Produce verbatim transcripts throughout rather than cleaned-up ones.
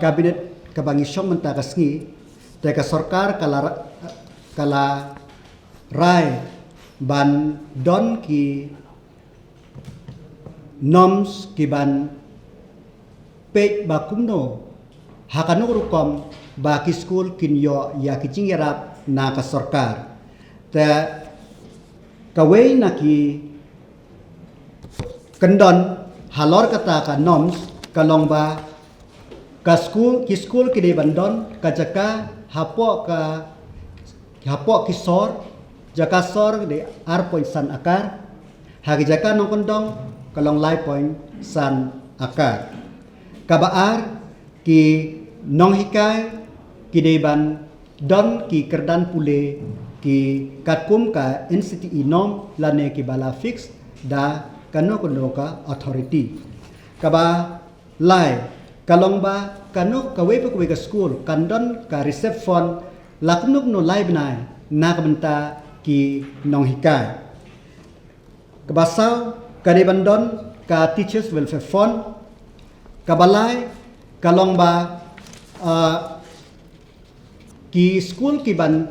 Kabinet kaba ngi shong mynta ka sngi, te ka sorkar ka la ra-, ka la rai ban don ki norms ki ban peit ba kumno ha kano rukom ba ki skul kin ïoh ïa ki jingïarap na ka sorkar. Te kawei na ki kyndon halor kata ka norms ka long ba ka skul, ki skul ki dei ban don ka jaka hapoh ka, hapoh ki sor, jaka sor dei ar point san akar, ha ki jaka nongkyndong ka long lai point san akar. Kaba ar, ki nonghikai ki dei ban don ki kyrdan pule ki katkum ka N C T E norm lane kiba la fix da kano kano ka authority. Kaba lai, ka long ba kano kawei pa kawei ka skul kan don ka receive fund la kumno kumno lai bnai na ka bynta ki nonghikai. Kaba saw, ka dei ban don ka Teachers Welfare Fund. Kaba lai, ka long ba, ah, ki skul ki ban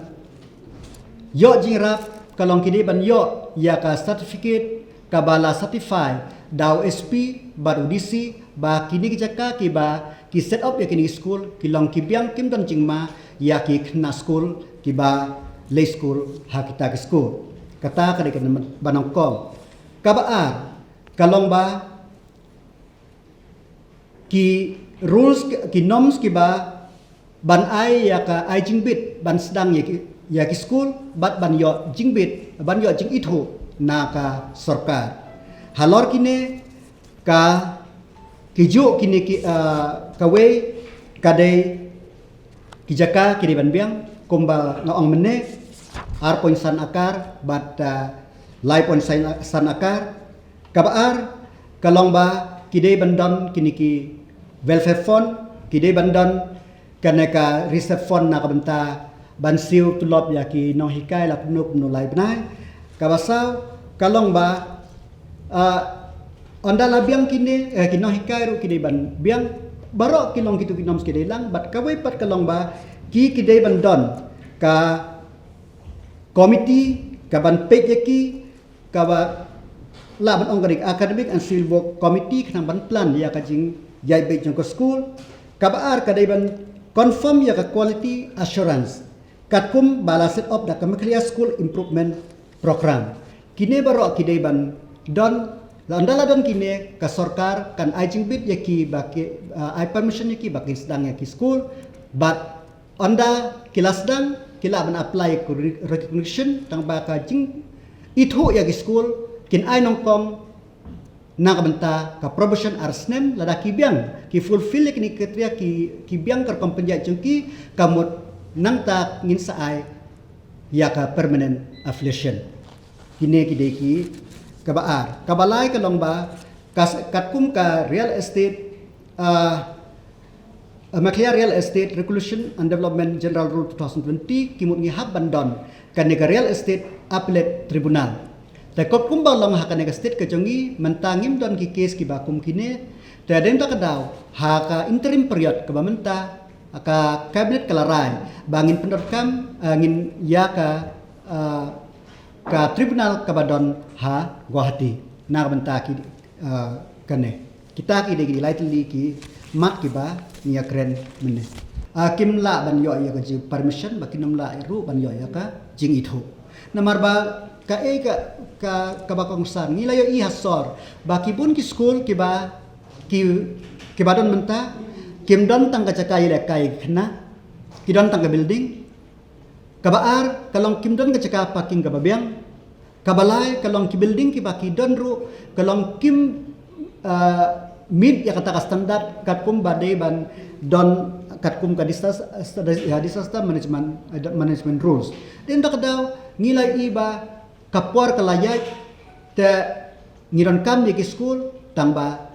ïoh jingïarap ka long ki dei ban ïoh ïa ka certificate kaba la certify da u S P bad u D C ba kine ki jaka kiba ki set up ïa kine ki skul ki long ki biang, kim don jingma ïa ki khynnah skul kiba leit skul ha kita ki skul. Kata ka dei ka number ba nyngkong. Kaba ar, ka long ba ki rules, ki norms kiba ban ai ïa ka ai jingbit ban sdang ïa ki, ïa ki skul bad ban ïoh jingbit, ban ïoh jingithuh na ka sorkar. Halor kine ka, ki juh kine ki, ah, kawei ka dei ki jaka ki dei ban biang kumba nga ong mynne, ar point san akar bad, ah, lai point san akar. Kaba ar, ka long ba ki dei ban don kine ki welfare fund, ki dei ban don kane ka reserve fund na ka bynta ban siew tulop ïa ki nonghikai la kumno kumno lai bnai. Kaba saw, ka long ba, ah, ynda la biang kine, eh, ki nonghikai ruh ki dei ban biang, baroh ki long kitu ki norms ki dei lang, bad kawei pat ka long ba ki, ki dei ban don ka committee ka ban peit ïa ki, kaba lah ban ong ka dei academic and civil work committee khnang ban plan ïa ka jingïaid beit jong ka skul. Kaba ar, ka dei ban confirm ïa ka quality assurance katkum ba la set up da ka Meghalaya School Improvement Program. Kine baroh ki dei ban don, la ynda la don kine ka sorkar kan ai jingbit ïa ki ba ki, ah, ai permission ïa ki ba kin sdang ïa ki skul, bad ynda ki la sdang, ki lah ban apply recognition, tang ba ka jingithuh ïa ki skul kin ai nyngkong na ka bynta ka probation ar snem, lada ki biang, ki fulfill ïa kine ki kriteria, ki, ki biang ka rukom pynïaid jong ki, ka mut nangta ngin sa ai ïa ka permanent affiliation. Kine ki dei ki, kaba ar. Kaba lai ka long ba, ka s-, katkum ka real estate, ah, Meghalaya Real Estate Regulation and Development General Rule two thousand twenty, ki mut ngi hap ban don kane ka Real Estate Appellate Tribunal. Te katkum ba long ha kane ka state ka jong ngi, mynta ngim don ki case kiba kum kine. Te hadien kata ka daw, ha ka interim period kaba mynta, ka cabinet ka la rai ba ngin pyndonkam, eh, ngin ïa ka, eh, ka tribunal kaba don ha Guwahati na ka bynta ki, eh, kane. Kita ki dei ki lai tylli ki mat kiba ngi ïa kren mynne. Ah, kim lah ban ïoh ïa ka jing permission, ba kin ym lah ruh ban ïoh ïa ka jingithuh. Namar ba kaei ka, ka, kaba kongsan, ngi la ïohi ha sor ba ki bun ki skul kiba, ki, kiba don mynta, kim don tang ka jaka ïalehkai khynnah, ki don tang ka building. Kaba ar, ka long kim don ka jaka parking kaba biang. Kaba lai, ka long ki building kiba ki don ruh, ka long kim, ah, meet ïa kata ka standard katkum ba dei ban don katkum ka disaster, ah, disaster management, ah, management rules. Hadien kata ka daw, ngi la ïohi ba ka por ka la ïaid, te ngi donkam ïa ki skul, tang ba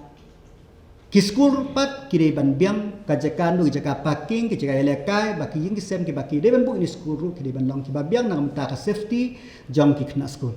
ki skul ruh pat ki dei ban biang ka jaka, naduh ki jaka parking, ki jaka ïalehkai, bad ki ïing ki sem kiba ki dei ban buh ïa ki skul ruh ki dei ban long kiba biang na ka bynta ka safety jong ki khynnah skul.